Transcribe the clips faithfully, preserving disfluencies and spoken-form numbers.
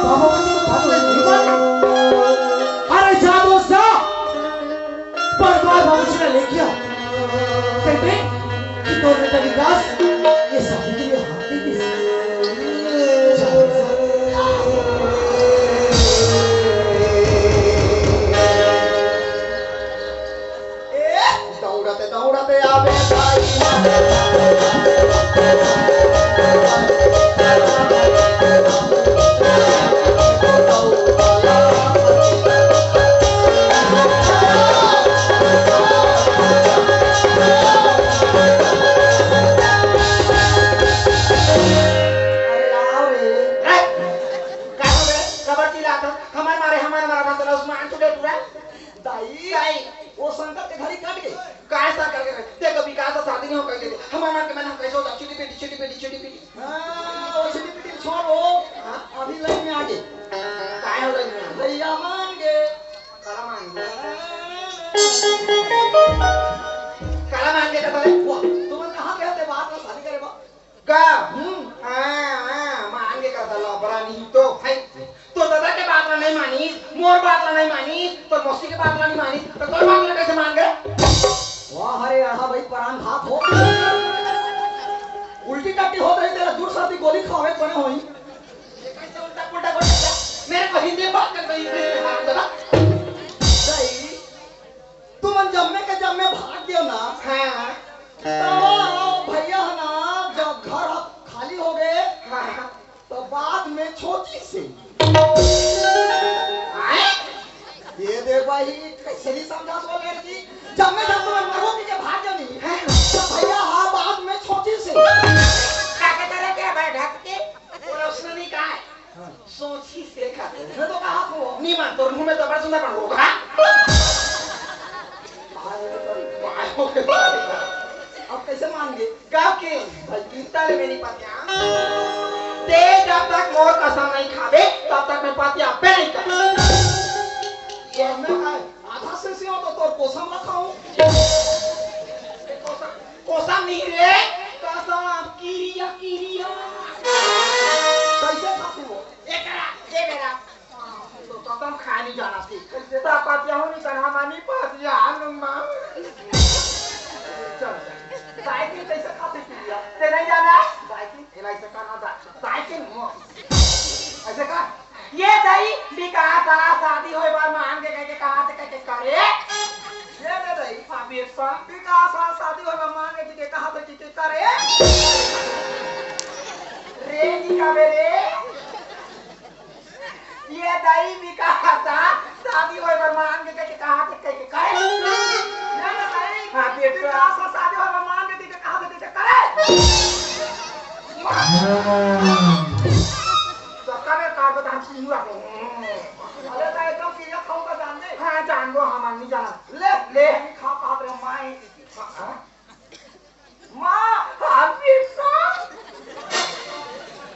बाबा को तो बात नहीं माने। अरे जा दोस्त जा, परवार बाबूजी ने ले गया। कहते कि तोर बेटा विकास ये शादी के लिए हाँ कहि दिस। जा दोस्त जा। ए, दौड़ते, दौड़ते आवे भाई। अरे आओ रे। ए, का हो गए? कबर चिल्लात हो? हमार मारे, हमार मारा, मन तो उस्मान टूटे टूटे। दाई, दाई। वो शंकर के घड़ी कट गई। काय शंकर के घड़ी? देखो, विकास से शादी नहीं हो पाई। हमार मन के मन हम कैसे होता? छिटी पिटी, छिटी पिटी, छिटी पिटी। हाँ, वो छिटी पिटी छोड़ वो। हाँ? अभी लाइन में आ गए। काय हो लाइन में? भैया मांगे। काला मांगे। काला मांगे का बोले? वाह, तुम कहाँ गए थे बात में शादी करे बा? का? हम्म। हाँ, हाँ, मांगे का दला, बड़ा नहीं तो। है। तो दादा के बात ला नहीं मानिस, मोर बात ला नहीं मानिस, तो मौसी के बात ला नहीं मानिस, तो तोर बात ला कैसे मान गए? वाह, अरे, आहा भाई, परान घात हो। उल्टी टट्टी होत रही, तेला दूर साथी गोली खावे पड़े होई। ये कैसे उल्टा पुल्टा बोल सकता? मेरे को हिंदी में बात कर, मैं इंग्लिश में बात कर। सही। तुमन जम्मे के जम्मे भाग गयो ना। हाँ। तो भैया है ना, जब घर अब खाली हो गए, हाँ। तो बाद में छोटी से। आए? ये दे भाई, कैसे नहीं समझा तो लड़की? जम्मे जब तुमन मरो के भाग गयो नहीं। हाँ। तो भैया हाँ, बाद में छोटी से। का कहता रहे क्या भाई ढक के? बोला उसने नहीं कहा है। हाँ। सोची से खा। मैं तो कहा था। नहीं मान, तोर मुंह में तो बड़ा सुंदर बन होगा। अब कैसे मान गए? का के? भाई, गिनता ले मेरी पतिया। ते जब तक मोर कसम नहीं खाबे, तब तक मैं पतिया पे नहीं कर। ये मैं आधा से सियो तो तोर कोसम रखा हूँ। कोसम, कोसम नहीं रे, कसम, किरिया, किरिया। कैसे खाते हो? एकरा, दे मेरा। तो कसम खाए नहीं जाना थी। कैसे? ता पतिया हूँ नहीं करना मानी पतिया हनुमान। चल, चल। साइकिल कैसे खाते किरिया? ते नहीं जाना? साइकिल, एला ऐसे करना था। साइकिल मो। ऐसे कर। ये दई विकास आ शादी होए बार मान के कह के कहा थे कह के करे। ये दे दई। हाँ, बेटा। विकास आ शादी होए बार मान के कह के कहा थे कह के करे। रे जी का बे रे। ये दई विकास आ शादी होए बार मान के कह के कहा थे कह के करे। ये दे दई। हाँ, बेटा। विकास आ शादी होए बार मान के कह के कहा थे कह के करे। तो कबे कार बता हम सुन हुआ। अरे तो एकदम सीधा खाऊंगा जान दे। हाँ, जान दो, हम नहीं जाना। ले, ले। खा पात रे माई। हाँ? माँ, हाथ पीटना।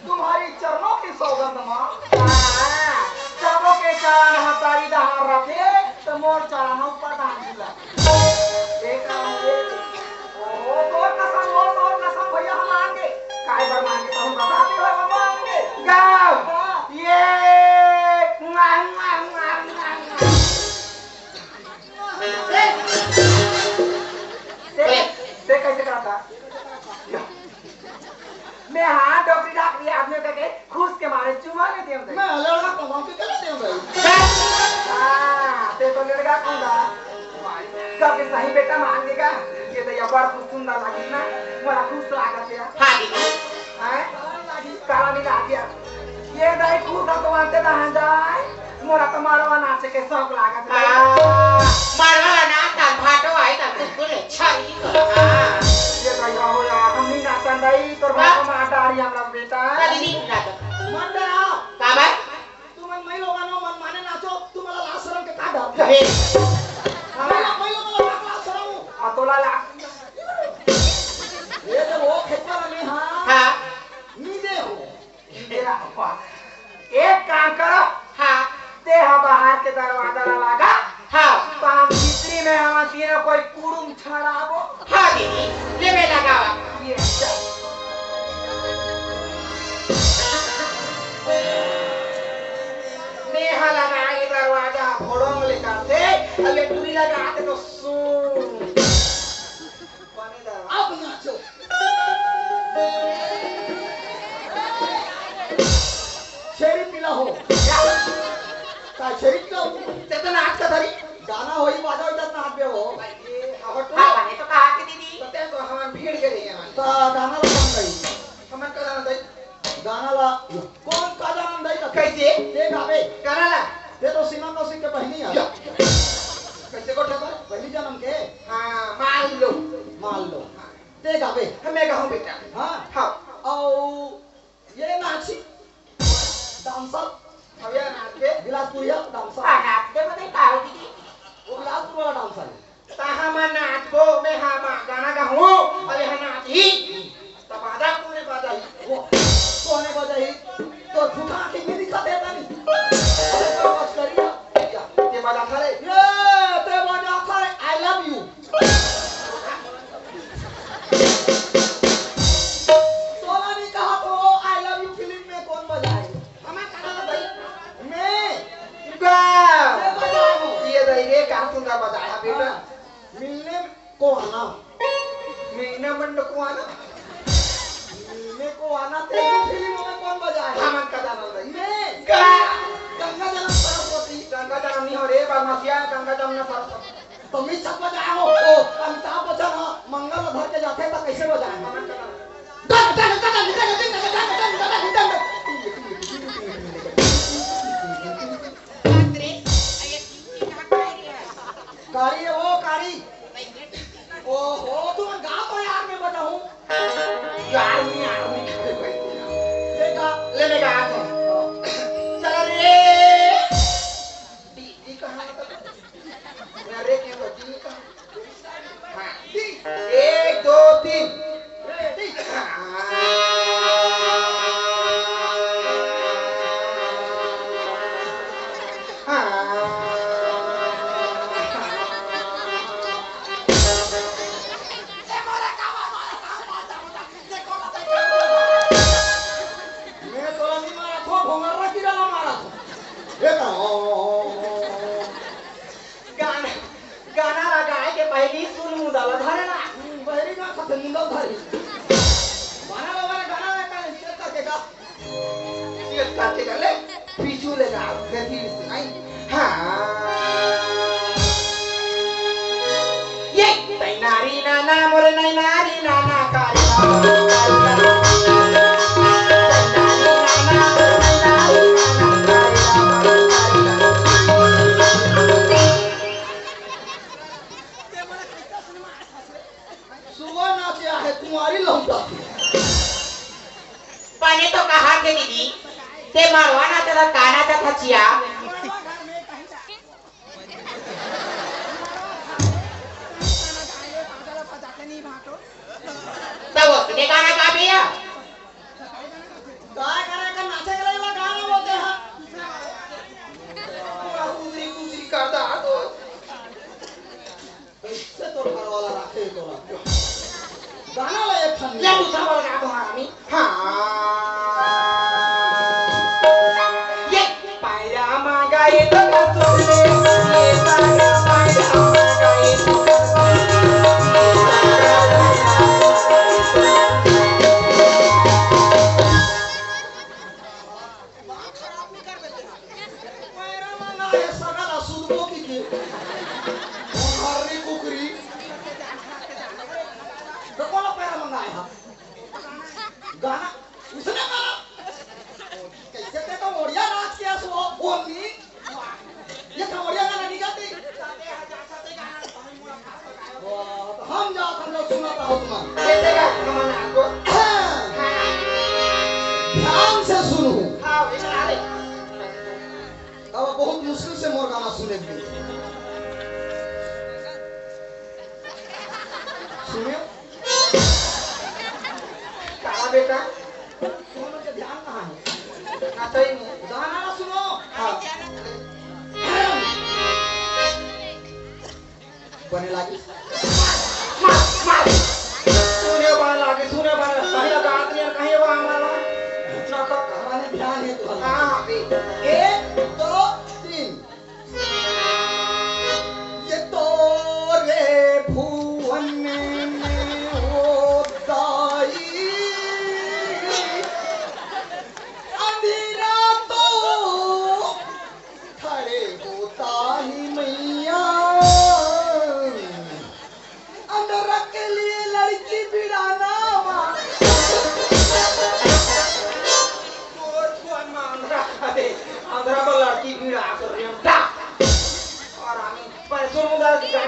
तुम्हारी चरणों की सौगंध माँ। हाँ, सबों के चरण हतारी दहार रखे, तो मोर चरण ऊपर धान दिला। एक काम ये, ओ, तोर कसम, ओ, तोर कसम, भैया हम आएंगे। काय बर मांगे, तो हम बताते हो, हम आएंगे। गाओ। हाँ। ये, मुआ, मुआ, मुआ, मुआ, मुआ। ते, ते, ते कैसे करता? मैं हाँ डोकरी डाकरी आदमी का के खुश के मारे चुमा नहीं दिया भाई। मैं लड़का कमा के कैसे दिया भाई? हाँ, ते तो लड़का कौन था? सबके सही बेटा मान लेगा। ये तो ये बड़ खुश सुंदर लगी ना, बड़ा खुश लागत है। हाँ दीदी। हैं? काला भी ला दिया। ये दाई खुश तो आते दहन जाए। मोरा तो मड़वा नाचे के शौक लागत है। हाँ, मड़वा नाच, तब भाटो आई, तब कुछ बोले, छड़ी को, हाँ। ये दाई हो या, हम नहीं नाचन दाई, तोर हाँ? भाटो मार डारी हम लोग बेटा। कभी नहीं नाचो। मन डरा। का भाई? तुमन मई लोगन हो, मन माने नाचो, तुम्हारा लाज शरम के का डर? बे। हाँ। मैं मई लोगन ला लाज शरम हूँ। आ, तोला ला। ये तो वो खेत वाला में, हाँ। हाँ। नीचे हो। ये रहा। एक काम करो। हाँ। ते हा बाहर के दरवाजा ला लागा। हाँ। पान भीतरी में हम तीनों कोई कुड़ुम छड़ाबो। हाँ दीदी, ले मैं लगावा। ये चल। अरे टूरी लगा के तो सुन। पानी डाल। अब नाचो। छेरी पिला हो। का छेरी पिला हो? ते तो नाच का धरी। गाना होई, बाजा होई, तब नाच बे हो। ये हवा तो हाँ, बने तो कहा के दीदी। तो ते तो हमारे भीड़ के रही है हमारे। तो गाना ला कौन गाई? हमारे का गाना दई? गाना ला कौन का गाना दई का? कैसे? ते गावे। गाना ला। ते तो सीमा कौशिक के बहिनी है। या। कैसे को ठोकर? पहली जन्म के। हाँ, मान लो। मान लो। हाँ। ते गावे। मैं गाऊँ बेटा। हाँ। हाँ। आओ। ये नाची डांसर। अब ये नाच के बिलासपुरिया डांसर। हाँ, नाच के बताई का होती थी? वो बिलासपुर वाला डांसर है। ता हम नाचबो, मैं हम गाना गाहूँ, अरे हम नाचही। त बाजा कोने बजाही? वो कोने बजाही? तो झूठा आँखी में दिखा देता नहीं। अरे तो बस करिया। क्या? ये बजा था रे? ये ते बजा था रे, I love you। तोला नहीं कहा तो I love you फिल्म में कौन बजाए? हमें कहा था भाई। मैं। बा। मैं बजाया हूँ। ये भाई रे, कहाँ तू ना बजाया बेटा? हाँ। मिलने को आना। मिलने मंड को आना। मिलने को आना, तेलुगु फिल्म में कौन बजाए? हमें का जाना भाई। मैं। का? गंगा जलम सरस्वती। गंगा जलम नहीं हो रे, बदमाशिया, गंगा जमुना सरस्वती। तो मैं छत बजाया हो, ओ, अमिताभ बच्चन, हाँ, मंगल धर के जाते तो कैसे बजाए? कारी है वो, कारी। ओ हो, तुम गा तो यार, मैं बजाऊं। यार नहीं, यार नहीं, खड़े बैठ गया। ये गा। ले, मैं गा तो। चल रे। डी, डी कहाँ है? अरे, क्यों बजी नहीं कहा? हाँ, डी। एक, दो, तीन। Ready। हाँ। हाँ। मैं तोला नहीं मारा थो, भोंगर्रा कीरा ला मारा थो। ये का? गाना, गाना ला गाए के पहिली सुन मुंदा ला धरे ना। हम्म, बहरी ना खते मुंदा धरी। गाना ला, गाना ला का, स्टेप करके गा। स्टेप करके गा ले, पीछू ले गा, गति से नहीं। हाँ। ये तैनारी नाना, मोरे नैनारी नाना, कारी नाना, कारी नाना। तैनारी नाना, मोरे नैनारी नाना, कारी नाना, कारी नाना। सुबह नाचे आहे कुंवारी लौटा। बने तो कहा थे दीदी, ते मरवा ना तेरा काना का थचिया। तब उसने गाना गा भैया। गाय गाना का नाचे के लिए वो गाना बोलते हैं। पूरा कुदरी कुदरी करता है तो। कैसे तोर घर वाला राखे तोरा? गाना ला एक ठन ले दूसरा वाला गा दो हरामी। हाँ। ये पायरा मांगा ये तो का सुन ले। ये पायरा, पायरा मांगा ये तो का सुन ले। ये पायरा, पायरा मांगा ये तो का सुन ले। दिमाग खराब नहीं कर देते हैं। पैरा में ना है सगल असुद को की के। हर्री कुकरी। तो कौन पैरा मंगाए हम? गाना उसने गाना। कैसे ते तो ओड़िया नाच के असो बोलनी। ये खबरिया गाना नहीं गाती। वाह, तो हम जात हम लोग सुनाता हो तुम्हारा। ये तेरा कमाना आपको। हाँ। ध्यान से सुनो। हाँ, इधर आ रे। अब बहुत मुश्किल से मोर गाना सुने भी। सुनियो। काला बेटा। सुनो, मुझे ध्यान कहाँ है? ना सही में। गाना सुनो। हाँ। बने लागी। मार, मार। सुने बने लागी, सुने बने। पहला गात नहीं, कहीं वो हमारा। ना तो हमारे ध्यान है तो। हाँ, हाँ, भी। एक, दो, तीन।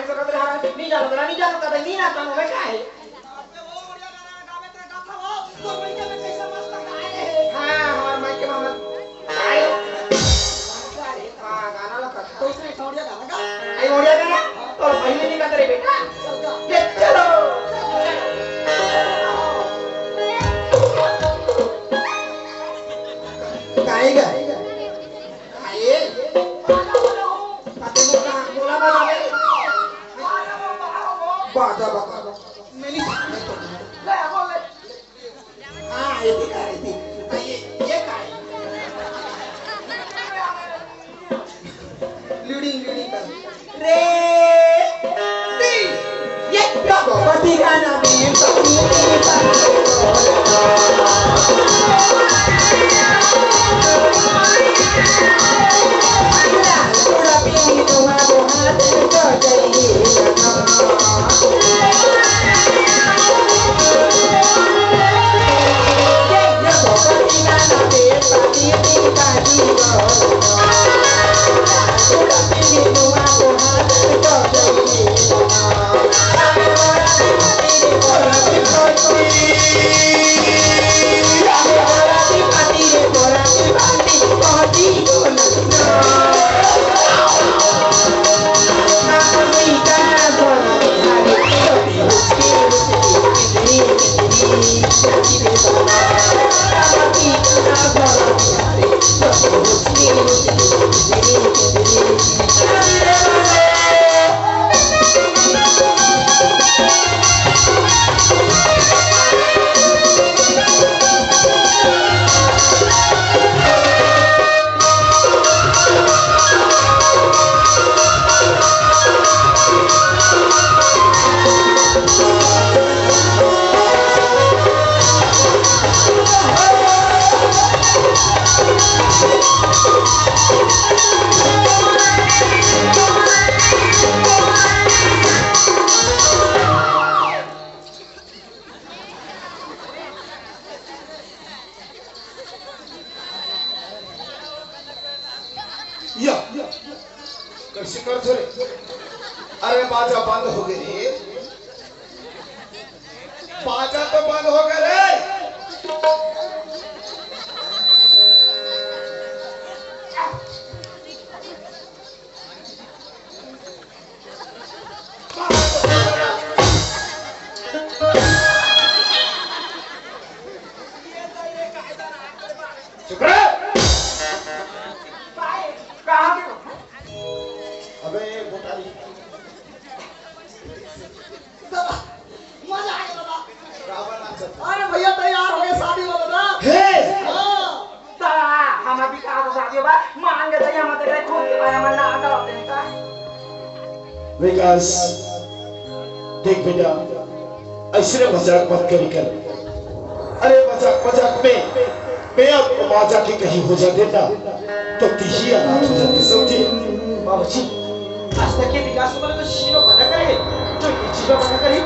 सकत रहा, नहीं जानो करा, नहीं जानो करा, नहीं ना जानो मैं का है। हाँ, हमार माई के मामा। आए। हाँ, गाना लगा। तो उसने छोड़ दिया गाना का? आई ओड़िया गाना? तो पहले नहीं गाते रे बेटा। ले चलो। गाएगा। आए। आते बोला, बोला, बोला। बाजा, बाजा। मैं नहीं जानता। हाँ, ये भी गा रही थी। हाँ, ये, ये गा रही थी। लीडिंग, लीडिंग कर। रे, दी। ये क्या? पति का नाम है, पति, पति, पति। या, कैसे करथो रे? अरे बाजा बंद हो गे रे, बाजा तो बंद हो गे रे। चुप रह। अबे मोटारी। मजा आए दादा। अरे भैया तैयार हो गए शादी वाला दादा। हे। हाँ। ता हमार बिकास शादी बा, मांग के दई हम तेरे खूब के बारे में ना करते हैं का? विकास, देख बेटा, ऐसने मजाक मत करी कर। अरे मजाक मजाक में मैं अउ माँ जाके कहीं हो जाते ना, तो तिही अनाथ हो जाते, समझे? बाबूजी, आज तक ये विकास वाला तो शीरो बना करे, जो ये शीरो बना करे,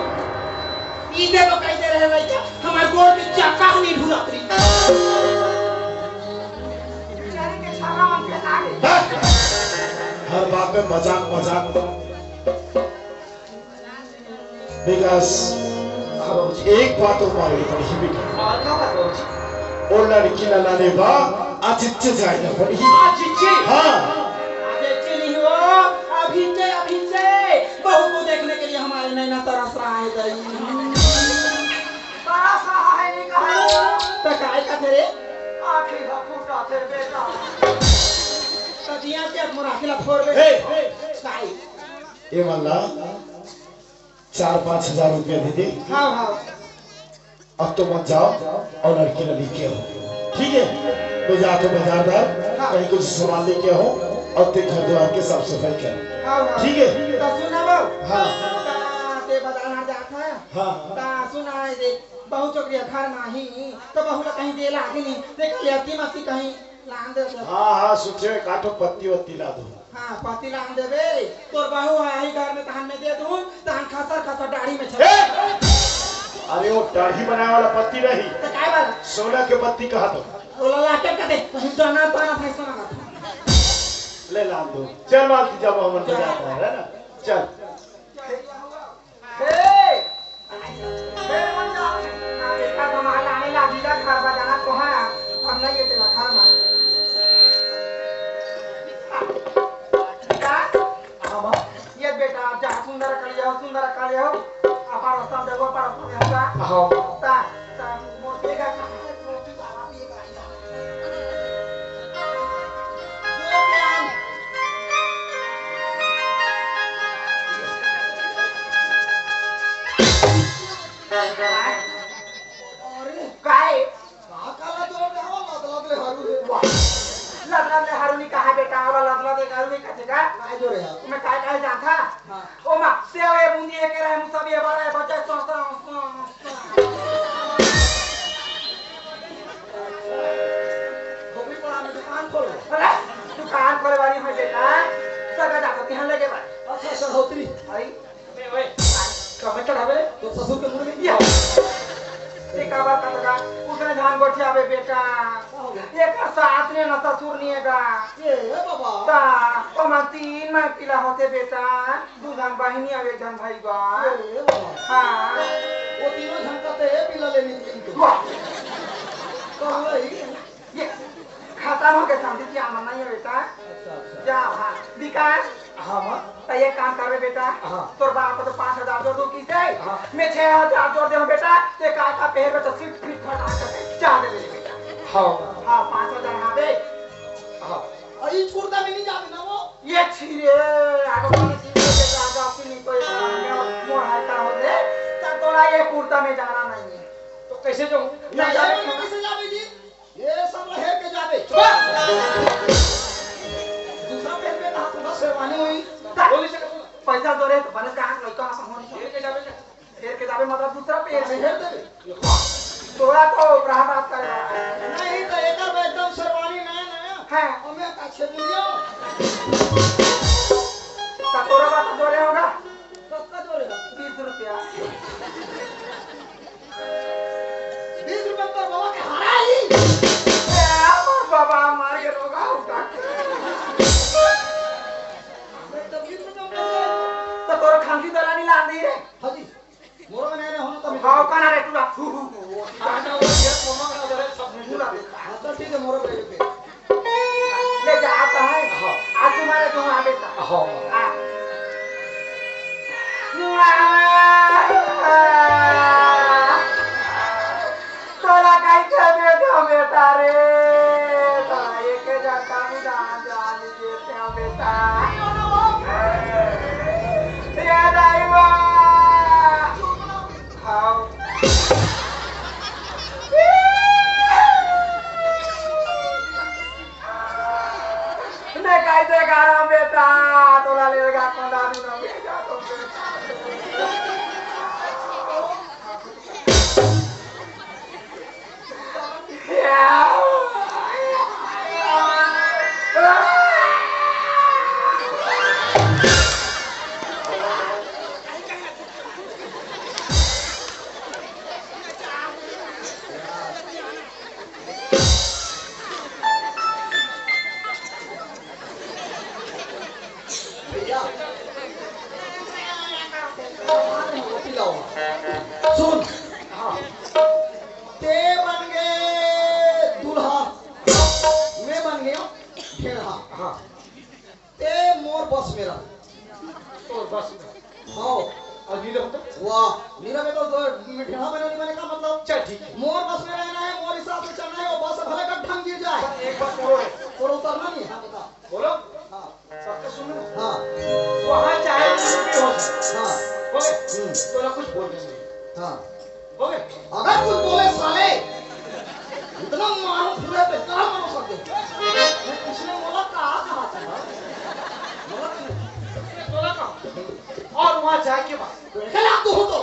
इसे तो कहते रहे भाई क्या? हमारे गोड़ में चक्का नहीं ढुलात रही। बेचारे के छाला मन के लागे। हर बात में मजाक, मजाक। विकास, अब एक बात तो मालूम पड़ी बेटा। और क्या बात बाबूजी? ओ लड़की ला लाने बा, आजिच्चे जाए ना पड़ी। आजिच्चे? हाँ। आजिच्चे नहीं हो, अभी से, अभी से। बहू को देखने के लिए हमारे नैना तरस रहा है दाई। तरस रहा है नहीं कहा। तो काय का तेरे? आखिर हम फूटा थे बेटा। तो दिया क्या मोर आँखी ला फोर बे? ए! काय? ए वाला चार पाँच हजार रुपया दे दे। हाँ, हाँ। अब तुम मत जाओ और लड़की ला लेके आओ, ठीक है? मैं जाके बाजार दार हाँ। कहीं कुछ सामान लेके आऊँ और तेरे घर द्वार के साफ सफाई कर, हाँ, हाँ। ठीक है? तो सुना बाबू। हाँ। ता ते बाजार ना जात है। हाँ। ता सुना है दे, बहू छोकरी घर में ही, तो बहू ला कहीं दे लागे नहीं, ते कहीं अति मती कहीं लान दे दे। हाँ, हाँ, सोचे काठो पत्ती वत्ती ला दो। हाँ, पत्ती लान देबे। तोर बहू है, यही घर में तहन में दे दूँ, तहन खसर खसर दाढ़ी में छप। ए! अरे, वो दाढ़ी बनाए वाला पत्ती नहीं। तो काय वाला? सोना के पत्ती कहा तो। वो ला लाके कर दे, कहीं जाना पाना था, सोना का। ले लान दो। चल, मालती, जब हम चल। जाता है, है ना? चल। जा सुंदर कलिया हो, सुंदर कलिया हो। अपार अस्तम देखो, अपार अस्तम देखो का। हाँ। ता, ता, मोर बेगा कहाँ है? मोर बेगा, बेगा, या। अरे, काय? का काला जोर दे हवा, लदलद ले हरू हे। वाह। लदलद ले हरू नी कहा बेटा, ओला लदलद ले हरू नी कथे का? काय जोर हे? मैं काय कहे जाथा? हाँ। ओ माँ, सेव ए बूंदी ए केरा ए मुसबी ए बड़ा ए बच्चा सस्ता, सस्ता, सस्ता। खोपड़ी पड़ा में दुकान खोलो। अरे, दुकान खोले वाली हो बेटा। सगा जाता तिहां लगे बा। अच्छा, सर होतरी। आई। ओए, ओए, कहाँ चढ़ावे रे? तो ससुर के मुंह में या। ते का बात करता का? उसने धान गोठियावे बेटा। का हो गया? एक सास ने ना ससुर नहीं है का? ए, ए बाबा। ता, ओमन तीन मैं पिला होते बेटा। दू झन बहिनी अउ एक झन भाई बा। ए, ए बाबा। हाँ। वो तीनों झन का ते ए पिला लेनी थी इनको। वाह। तो वही। ये खत्म हो गए, शांति की आमन नहीं है बेटा। अच्छा, अच्छा। जा, हाँ। विकास। हाँ, माँ। तो ये काम करबे बेटा। हाँ। तोर बाप तो पाँच हजार जोर दो की से। हाँ। मैं छह हजार जोर दे हूँ बेटा। ते का का पहर बेटा, सिट फिट फटा कर जा दे मेरे बेटा। हाँ। हाँ, पाँच हजार हाँ बे। हाँ। अरे, इस कुर्ता में नहीं जाते ना वो? ये छी रे, आगो पानी छी रे, आगो अपनी नहीं कोई काम में मोर हालता हो रे। तब तोरा ये कुर्ता में जाना नहीं है। तो कैसे जाऊँ? नहीं, नहीं, जाने नहीं, का। कैसे जावे जी? ये सब हेर के जावे। चुप! दूसरा पेन पे कहा, पूरा शेरवानी हुई। बोली से बोला। पैसा दो रे, तो बने कहाँ लड़का ना समझ। हेर के जावे क्या? हेर के जावे मतलब दूसरा पेन। अरे हेर देवे। तोरा तो ओकरा बात करे। नहीं, तो एकर बा एकदम शेरवानी नया नया। हैं। ओमे का छे दुनिया। का तोरा बात जोरे होगा? कतका जोरे बा? बीस रुपया। बीस रुपया तोर बाबा के हराई। ए, हमर बाबा मार के रोगा उठा। मैं तो बीस रुपया में तो तोर खांसी दलानी लान दी रे। हाँ जी। मोरो में नहीं रहो ना तो भाव का ना रे तू। आना वो ये कोमा का जरा सब नहीं पूरा देखा। हाँ, तो ठीक है, मोरो पे पे। ले जा, आता है। हाँ। आज तुम्हारे जो वहाँ बेटा। हाँ। हाँ। तोला कइसे बेटा, बेटा रे, तोला एक जगह में जान, जान दे बेटा। ये दाई बा। खाओ। मैं कइसे गारा बेटा, तोला लेगा कोंदा दूना बेटा, तो बेटा। भैया, सुन, हाँ, ते बन गए दूल्हा, मैं बन गया ढेढ़ा। हाँ। ते मोर बस में रह। तोर बस में। हाँ। अउ नीला होता? वाह, नीला में तो दो, ढेढ़ा बना नहीं बने का मतलब? चल ठीक है। मोर बस में रहना है, मोर हिसाब से चलना है, वो बस भले का ढंग गिर जाए। एक बात बोलो रे। तोर उतरना नहीं है, हाँ बता। बोलो। हाँ। सबको सुनो। हाँ। वहाँ चाहे कुछ भी हो। हाँ। बोले? हम्म। तोला कुछ बोलना नहीं। हाँ। बोले? अगर कुछ बोले साले, इतना मारूं पूरे पे, कहाँ मारो सब? मैं किसने बोला, कहा, कहा था? बोला तू। बोला कहाँ? और वहाँ जाए के बाद? तो ऐसे लाग तू हो तो।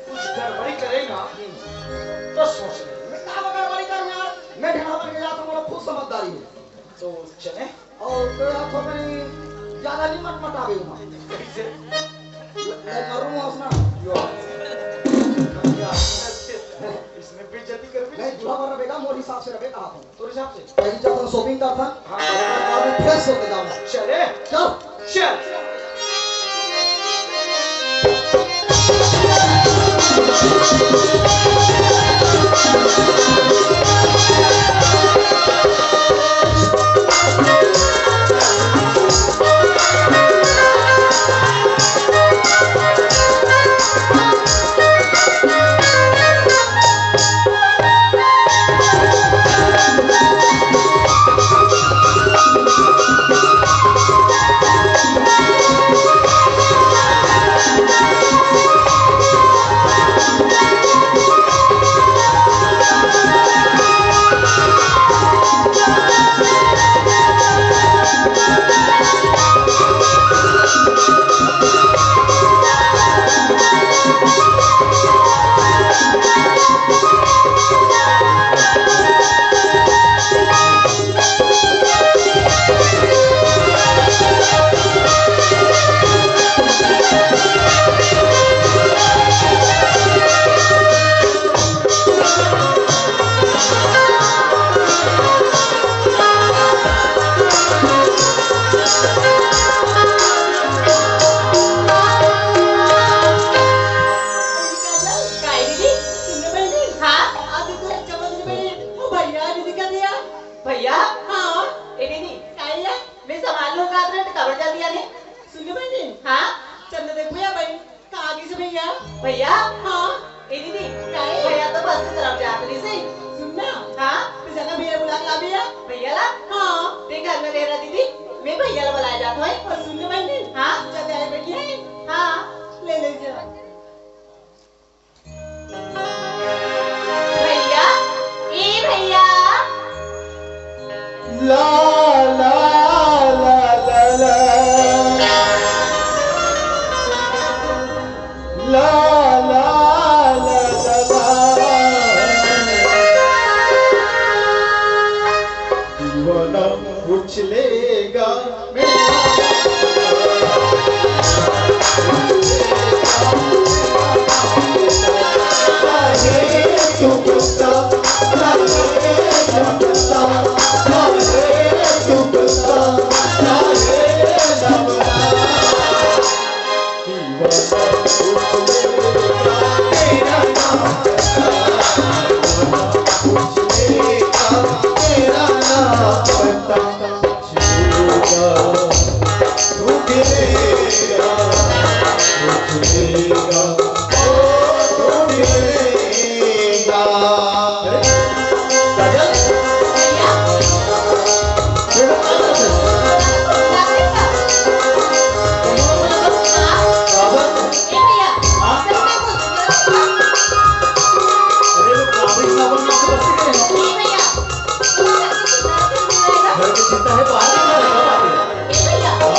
कुछ गड़बड़ी करेगा, तो सोच ले। मैं का गड़बड़ी करूँ यार? मैं ढेढ़ा बन के जाता हूँ, खुद समझदारी है। तो चले? और तो यार, तो मेरी ज्यादा नहीं मत मटावे हूँ। कैसे? ले, ले, मरूँ हंसना। यो। इसने बेइज्जती कर दी। नहीं, दूल्हा बन रहा बेटा, मोर हिसाब से रहे, कहा था। तोर हिसाब से? पहली जब हम shopping करता, हाँ। बाद में fresh होके जाऊंगा। चले? चल। चल। भैया, मैं सामान लेके आत रहेंव, त काबर जल्दी आने? सुन ना बहिनी। हाँ? चंदा देख भैया, बहिनी कहाँ गिस भैया? भैया? हाँ। ए दीदी, का हे? भैया तो बस्ती तरफ जात रहिस हे। सुन ना। हाँ? त जाके भैया बुला के ला भैया। भैया ला? हाँ। तैं घर में रह ना दीदी, मैं भैया ला बुलाए जात हँव। अउ सुन ना बहिनी। हाँ? जल्दी आए बैठी हे। हाँ। ले ले जा। भैया, ए भैया। ला, ला, ला, ला, ला। ला, ला, ला, ला, ला। दीवाना पूछ लेगा। घर में चिंता है, बाहर निकल, क्या बात है? ए भैया, हाँ।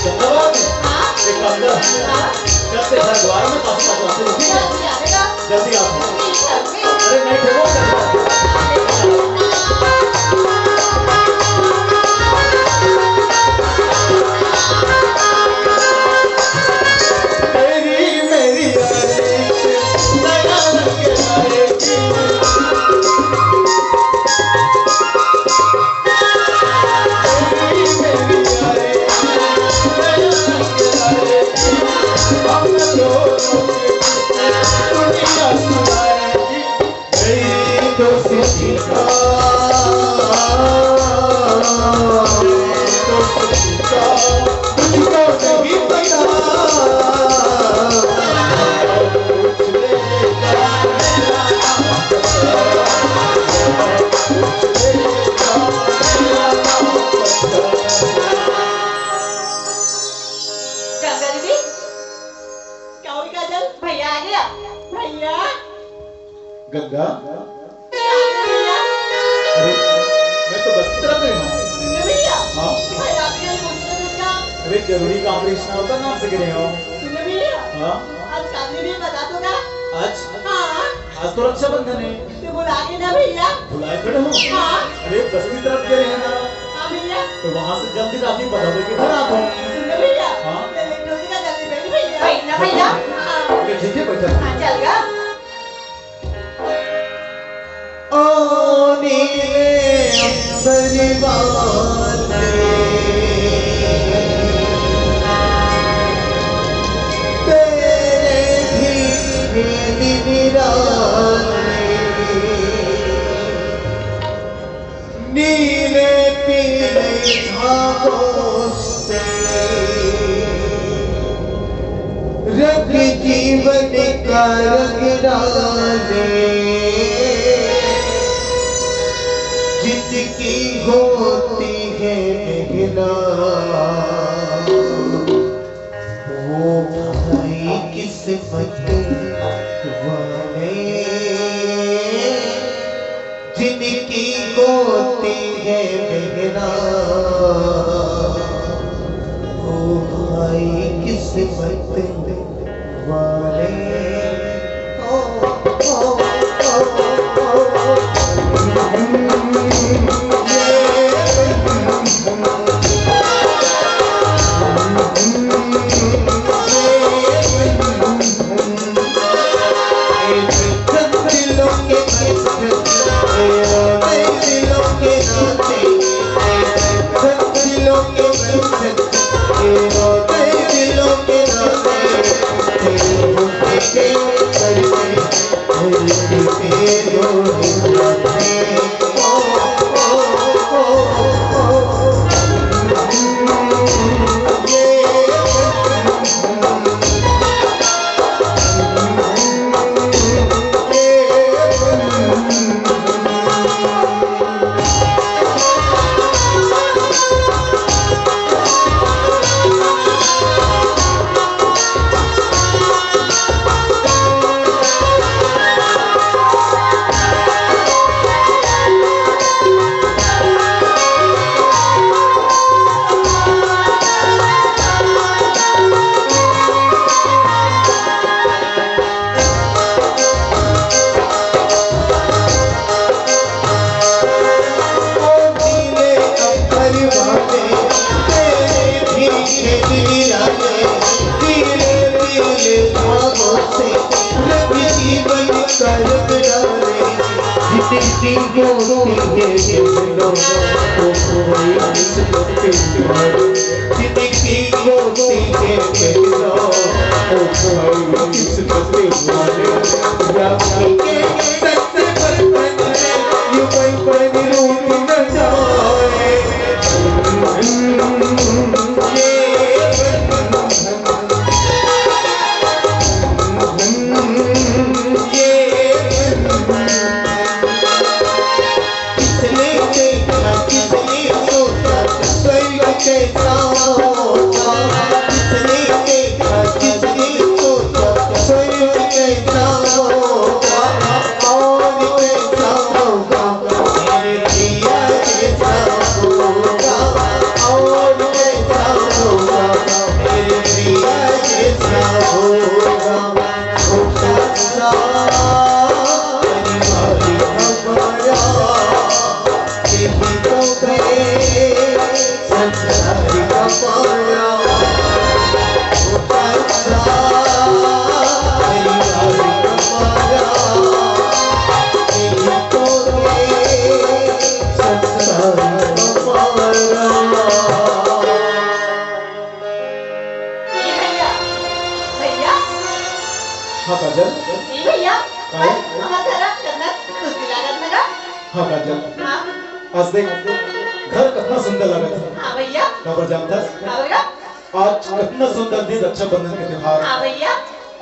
चंदा बाबा ने? हाँ। एक काम कर। हाँ। चल, तेरे घर द्वार में पास पास आते हैं, ठीक है? जल्दी आ बेटा। जल्दी आओ। ठीक है, ठीक। अरे, नहीं, देखो, चंदा। तेरी मेरी यारी, नया रंग लाएगी। गंगा दीदी, क्या हुई काजल? भैया आ गया। भैया। गंगा? भैया। अरे, मैं तो बस्ती तरफ गए हूँ। सुन ना भैया। हाँ? भाई, आप यहाँ कौन सा गंगा? अरे, जरूरी काम, कृष्णा होता नाम से गिरे हो। सुन ना भैया। हाँ? आज काजल भी बता दो ना। आज? हाँ। आज तो रक्षाबंधन है। तो बुला के ना भैया। बुलाए खड़े हो? हाँ। अरे, बस्ती तरफ गए हैं ना। हाँ भैया। तो वहाँ से जल्दी राखी बंधा दो के घर आ जाओ। सुन ना भैया। हाँ। तो लेट हो जाएगा, जल्दी बैठ भैया। बैठ ना भैया। हाँ। अरे, ठीक है, बैठा। हाँ, चल गा। ओ नीले अंबर वाले, तेरे भी निराले, नीले पीले धागों से रंग जीवन का रंग डाले, जिसकी होती है मेहनत, वो भाई किस्मत वाले, जिनकी होती है मेहनत, वो भाई किस्मत वाले। ओ, ओ, ओ, ओ, ओ। ए भैया, भैया, हाँ काजल। ए भैया, काय? आज हमर घर कतना खुशी लागत हे ना? हाँ काजल। हाँ। आज देख, घर कतना सुंदर लागत हे। हाँ भैया। काबर जानथस? हाँ भैया। आज कतना सुंदर दिन, रक्षाबंधन के त्योहार। हाँ भैया।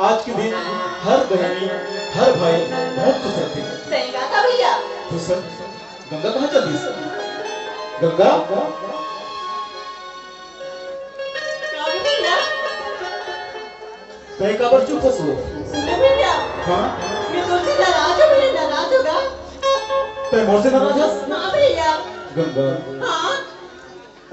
आज के दिन हर बहिनी, हर भाई बहुत खुश रहिथे। सही बात हे भैया। खुश रह। गंगा कहाँ चल दिस? गंगा? का भैया? तैं काबर चुप हस वो? सुन भैया। हाँ? मैं तोर से नाराज हूँ भैया, नाराज हूँ गा। तैं मोर से नाराज हस? हाँ भैया। गंगा। हाँ?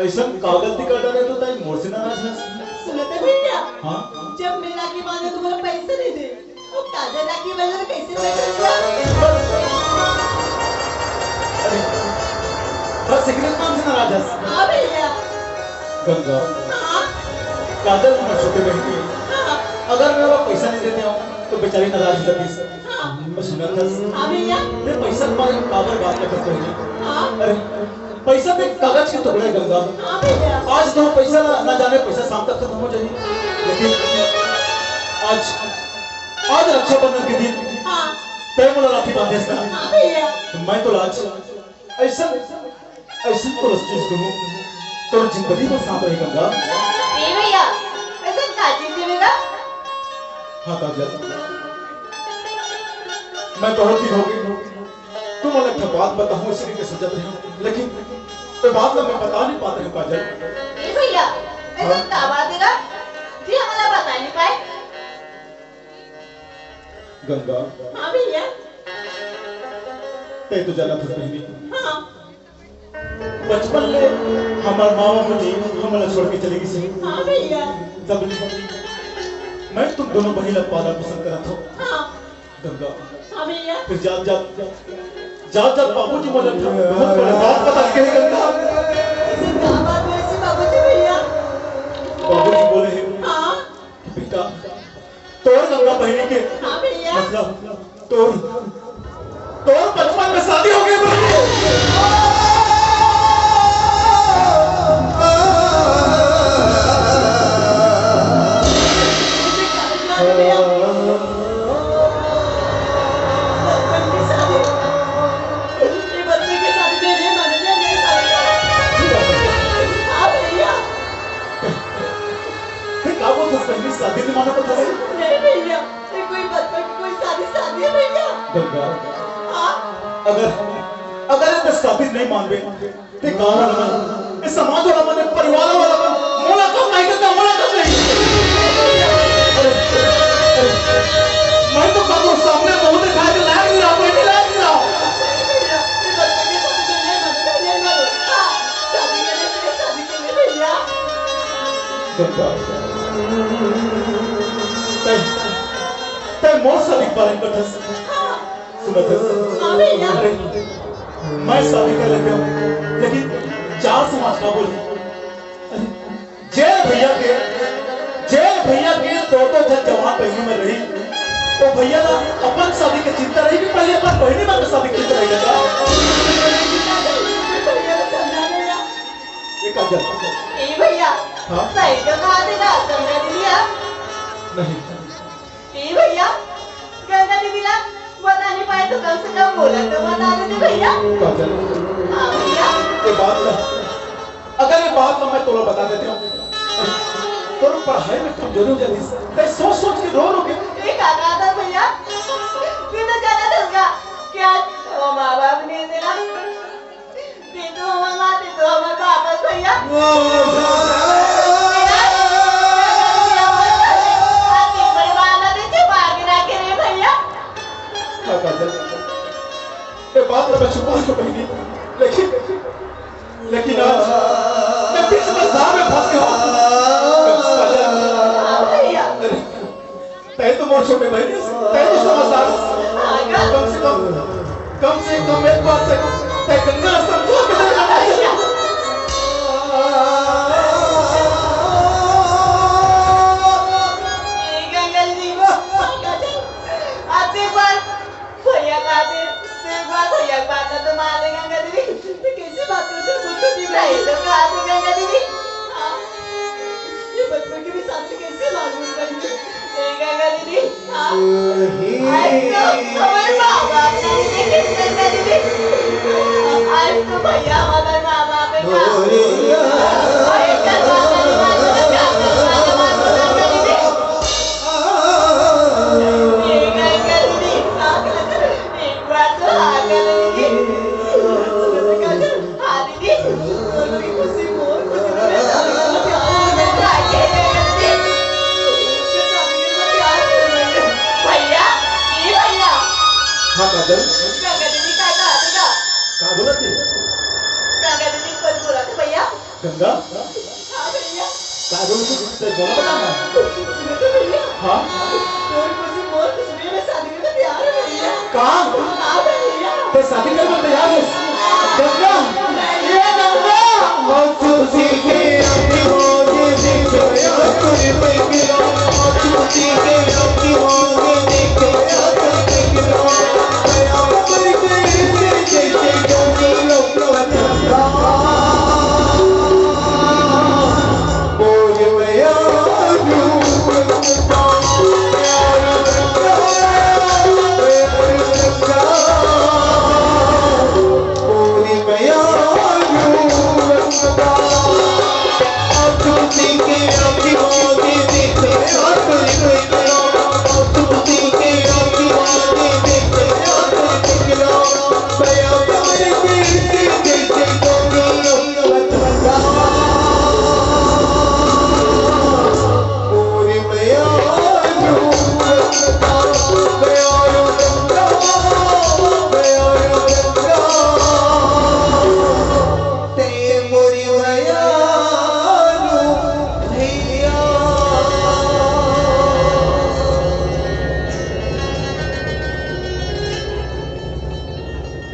अइसन का गलती कर डारे तो तैं मोर से नाराज हस? सुन तो भैया। हाँ? जब मैं राखी बांधे तो मोला पैसा नहीं दे, वो काजल राखी बांधे तो कैसे पैसा देगा? अरे, बस एकरे काम से नाराज हस। हाँ भैया। गंगा। हाँ। काजल हमर छोटे बहिनी हे। हाँ। अगर मैं ओला पैसा नहीं देते हूँ तो बेचारी नाराज हो जातिस। हाँ। मैं सुनत हस। हाँ भैया। मैं पैसा के बारे में काबर बात करत हस बहिनी? हाँ। अरे, पैसा तो एक कागज के टुकड़ा हे गंगा। हाँ भैया। आज तो पैसा ना, ना जाने पैसा शाम तक खत्म हो जाही। लेकिन आज, आज रक्षाबंधन के दिन हाँ। तैं मोला राखी बांधेस ना। हाँ भैया। मैं तो आज अइसन, अइसन तोर चीज दूँ, तोर जिंदगी भर साथ रही गंगा। ए भैया, अइसन का चीज देबे गा? हाँ काजल, मैं बहुत दिन हो गे, तुमन ला एक ठो बात बताहूँ, इसी के सोचत रहेंव, लेकिन वो बात ला मैं बता नहीं पात रहेंव काजल। ए भैया, अइसन हाँ? का बात हे गा, जे हमन ला बता नहीं पाए? गंगा। हाँ भैया। तैं तो जानत हस बहिनी। हाँ। बचपन ले हमर माँ बाबू जी हमन ला छोड़ के चले गिस हे। हाँ भैया। तब ले मैं तुम दोनों बहिनी ला पाला पोषण करत हँव। हाँ। गंगा। हाँ भैया। फिर जात जात, जात जात बाबू जी मोला बहुत बड़े बात बता के गंगा। अइसन का बात हे अइसे बाबू जी भैया? बाबू जी बोले हे हाँ। कि बेटा, तोर गंगा बहिनी के हाँ भैया। मतलब तोर, तोर बचपन में शादी हो गे बहिनी। अइसे का बात हे भैया? बचपन में शादी, ये बचपन के शादी में नहीं मानेंगे, नहीं मानेंगे। हाँ भैया। तैं का बोलथस बहिनी, शादी नहीं मानत हस? नहीं भैया, ये कोई बचपन की कोई शादी, शादी हे भैया। गंगा, हाँ? अगर, अगर तैं शादी नहीं मानबे, तैं गाँव वाला मन, ये समाज वाला मन, ये परिवार वाला मन, मोला का कही देता, मोला का कही। अरे, अरे, मैं तो काकरो सामने मुँह दिखाए के लायक नहीं रहा, मैं नहीं लायक नहीं रहा। भैया, ये बचपन की शादी तो नहीं मानूंगा, नहीं मानूंगा। हाँ, शादी करने से शादी करने भैया। गंगा, तैं, तैं मोर शादी के बारे में कथस। हाँ। सुनत हस? हाँ भैया। अरे, मैं शादी कर लेते हूँ, लेकिन चार समाज का बोली। अरे, जेन भैया के, जेन भैया के दो दो झन जवान बहिनी मन रही, ओ भैया ला अपन शादी के चिंता रही कि पहले अपन बहिनी मन के शादी के चिंता रही का? भैया ला समझा भैया। ये काजल। ए भैया, हाँ? सही तो कहा थे ना, समझा दीदी आप। नहीं। ए भैया, गंगा दीदी ला बता नहीं पाए तो कम से कम बोला तो बता देते भैया। काजल। हाँ भैया। ये बात ना, अगर ये बात ना मैं तोला बता देती हूँ, तोर पढ़ाई में कमजोरी हो जाती। तैं सोच सोच के रो रो के। ये का कहा था भैया? तू तो जाना था उसका। क्या वो माँ बाप नहीं देना? दे दो हमारे माँ, दे दो हमारे वापस भैया। भैया, आज एक बड़े बार ना देखे, बाहर गिरा के रे भैया। हाँ, काजल। ये बात तो मैं छुपा छुपाई थी, लेकिन, लेकिन आज मैं बीच मझधार में फंस गया हूँ। काजल। हाँ भैया। अरे, तैं तो मोर छोटे भाई, तैं तो समझदार। कम से कम, कम से कम एक बार तैं, तैं गंगा समझो के तैं जाना है। ए गंगा जी, आज एक बार भैया का दे, एक बार भैया का बात ना तो मान ले गंगा जी। कैसी बात करते हो? कुछ नहीं भाई, तो कहा तो गंगा दीदी। हाँ। ये बचपन के भी साथ में कैसे मालूम कर ली? ए गंगा दीदी, हाँ। आज तो हमारे माँ बाप ने भी देखे गंगा दीदी। आज तो भैया हमारे माँ बाप है क्या? भयंकर बात है, मालूम है क्या? गंगा दीदी। ए गंगा दीदी, हाँ। एक बार तो हाँ कर दीदी। हाँ दीदी। भैया, ए भैया। हाँ काजल। गंगा दीदी काय कहा था? का बोला थी? गंगा दीदी कुछ बोला था भैया। गंगा? हाँ भैया। का बोला थी? तैं बोला बता ना। सुनो तो भैया। हाँ? तोर खुशी मोर खुशी में मैं शादी करने तैयार हूँ भैया। का? हाँ भैया। तैं शादी करने तैयार है? गंगा, ये गंगा।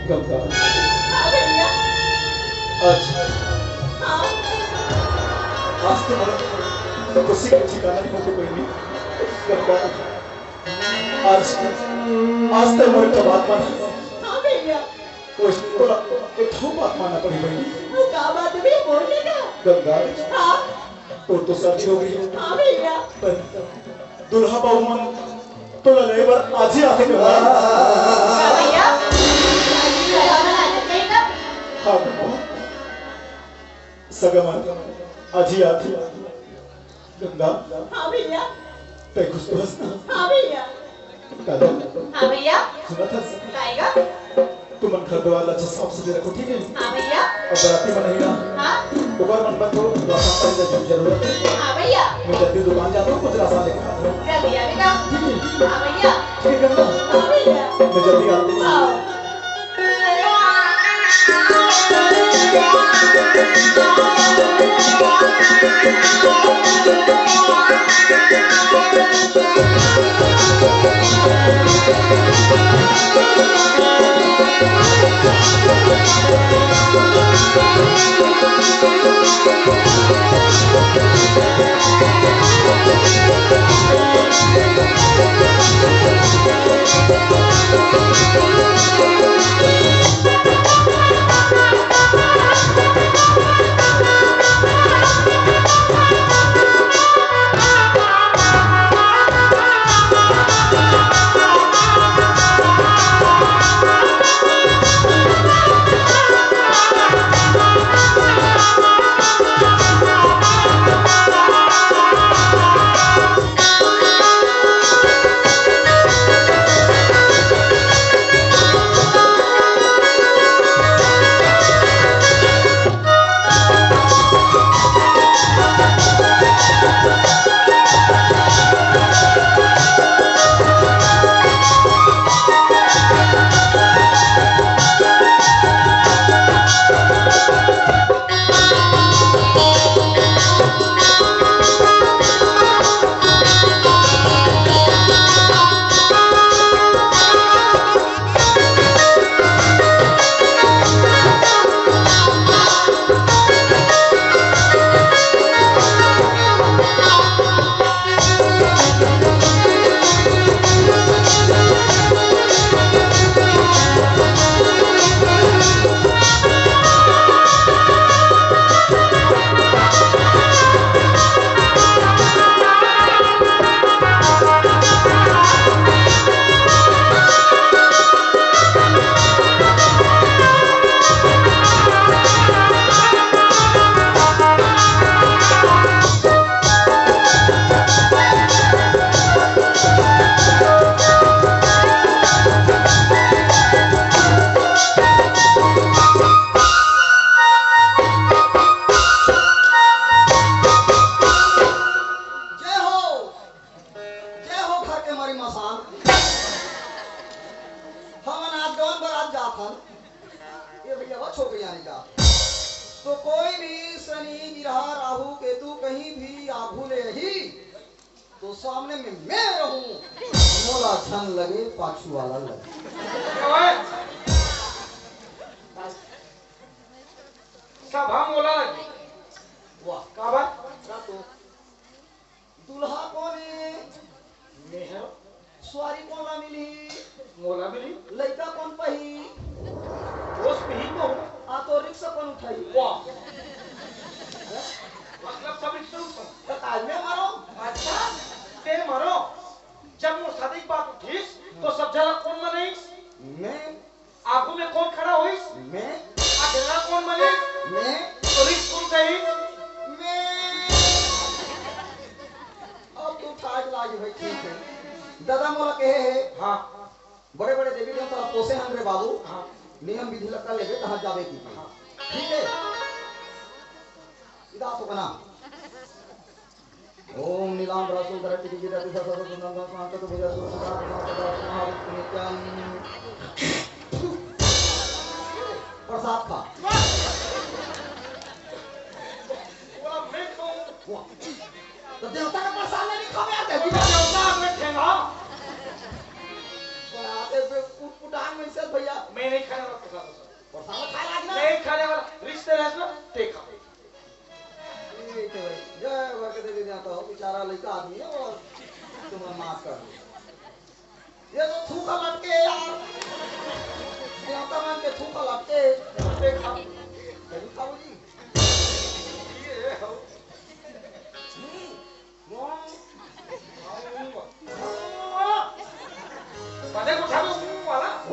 गंगा। हाँ भैया। आज, हाँ। आज तो हमारा खुशी का ठिकाना नहीं होते कोई भी। गंगा। आज, आज तो हमारे का बात माना। हाँ भैया। वो तोला एक ठो बात मानना पड़ी बहिनी। वो का बात है भैया, बोल ना। गंगा। हाँ। तोर तो शादी हो गई। हाँ भैया। पर दूल्हा बहू मन तोला लेबर आज ही आथे का? हाँ भैया। हाँ बहू। सगा मन आज ही आथे। गंगा। हाँ भैया। तैं खुश तो हस ना? हाँ भैया। काजल। हाँ भैया। सुनत हस? काय गा? तुमन घर द्वार ला अच्छा साफ सुथरा रखो, ठीक है? हाँ भैया। अब बराती मन ही ना। हाँ। ओकर मन बर तो राशन पानी का जरूरत है। हाँ भैया। मैं जल्दी दुकान जाता हूँ, कुछ राशन लेकर आता हूँ। जल्दी आवे का? ठीक है। हाँ भैया। ठीक है गंगा। हाँ भैया। मैं जल्दी आता हूँ। हाँ। शनि, गिरहा, राहु, केतु कहीं भी आघू ले आही, तो सामने में मैं रहूं, मोला अच्छा न लगे, पाछू वाला लगे। ओए! सब हम मोला लगे। वाह, का बात? ना तो दूल्हा कोन हे? मैं हूं। सुवारी कोन ला मिलही? मोला मिलही। लइका कोन पही? दोस्त भी तो। आ तो रिक्शा कोन उठाई? वाह। मतलब सब रिक्शा उठाई। त आज मैं मरो? अच्छा, ते मरो। जब मोर शादी के बात उठिस, तो सब झन ला कोन मनाइस? मैं। आगू में कोन खड़ा होइस? मैं। आ ढेला कोन बनिस? मैं। तो रिक्स कोन सही? मैं। अब तो ठाठ लागे भाई, ठीक है। दादा मोला कहे हे, हाँ। बड़े-बड़े देवी देवता ला पोसे हन रे बाबू। हाँ। नियम विधि ला कर लेबे, कहाँ जाबे की। हाँ। ठीक है। इदा तो बना। ओम नीलांबर सूत्र टिकि गिरति ससस सुनंदन स्वांतक भुजस्व सुधा सुधा सदा स्महा विष्णु नित्यम। प्रसाद खा। वाह। तो देवता का प्रसाद नहीं खावे आते हैं। देवता में ठेंगा। पर आते पे उट-, उटान में से भैया। मैं नहीं खाने वाला प्रसाद। प्रसाद खाए लाग ना। नहीं खाने वाला। रिश्ते रहस ना, ते खा। ये तो भाई, जय भर के दे देता हो, बेचारा लड़का आदमी है, वो तुम्हें माफ कर दो। ये तो थूका लटके यार, देवता मान के थूका लटके। देखा, कभी खाओ जी। ये हो। हम्म। पहले को उठा दो, वाला।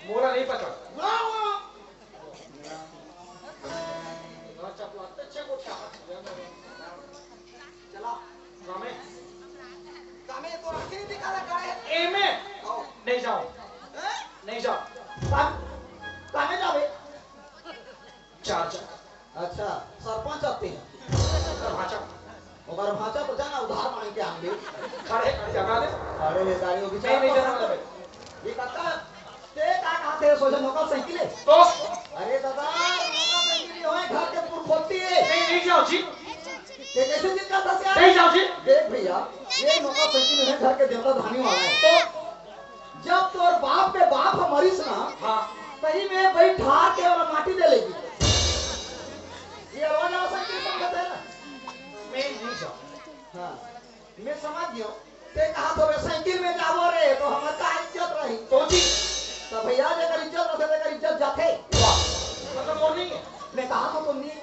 मोला नहीं पता। चला। कामे। कामे तो राखी नहीं दिखा रहा है। ए में। नहीं जाओ। हैं? नहीं जाओ। कामे जावे। चार चार। अच्छा, सरपंच आते हैं। भाचा। ओकर भाचा तो जाना उधार मांग के आंगे। खड़े, खड़े जगा ले। खड़े ले गाड़ी वो नहीं, नहीं जाना। ये काका, ते का कहते हैं, सोचा नौकर साइकिल है? तो? अरे दादा, नौकर साइकिल नहीं होए, घर के पुरखोती है। नहीं, नहीं जाओ जी। ते कैसे जिद करता से? नहीं जाओ जी। देख भैया, ये नौकर साइकिल है, घर के देवता धानी वाला है। तो? जब तोर बाप के बाप ह मरिस ना, हाँ। तही में बैठा के ओला माटी दे लेगी। ये रोज आ साइकिल संगत है ना? मैं नहीं जाऊँ। हाँ, मैं समझ गया। ते कहा तो रे साइकिल में जाबो रे, तो हमर का इज्जत रही? तो जी। तो भैया, जेकर इज्जत रहे, तेकर इज्जत जाथे। वाह, मतलब वो नहीं है। मैं कहा तो, तो नहीं।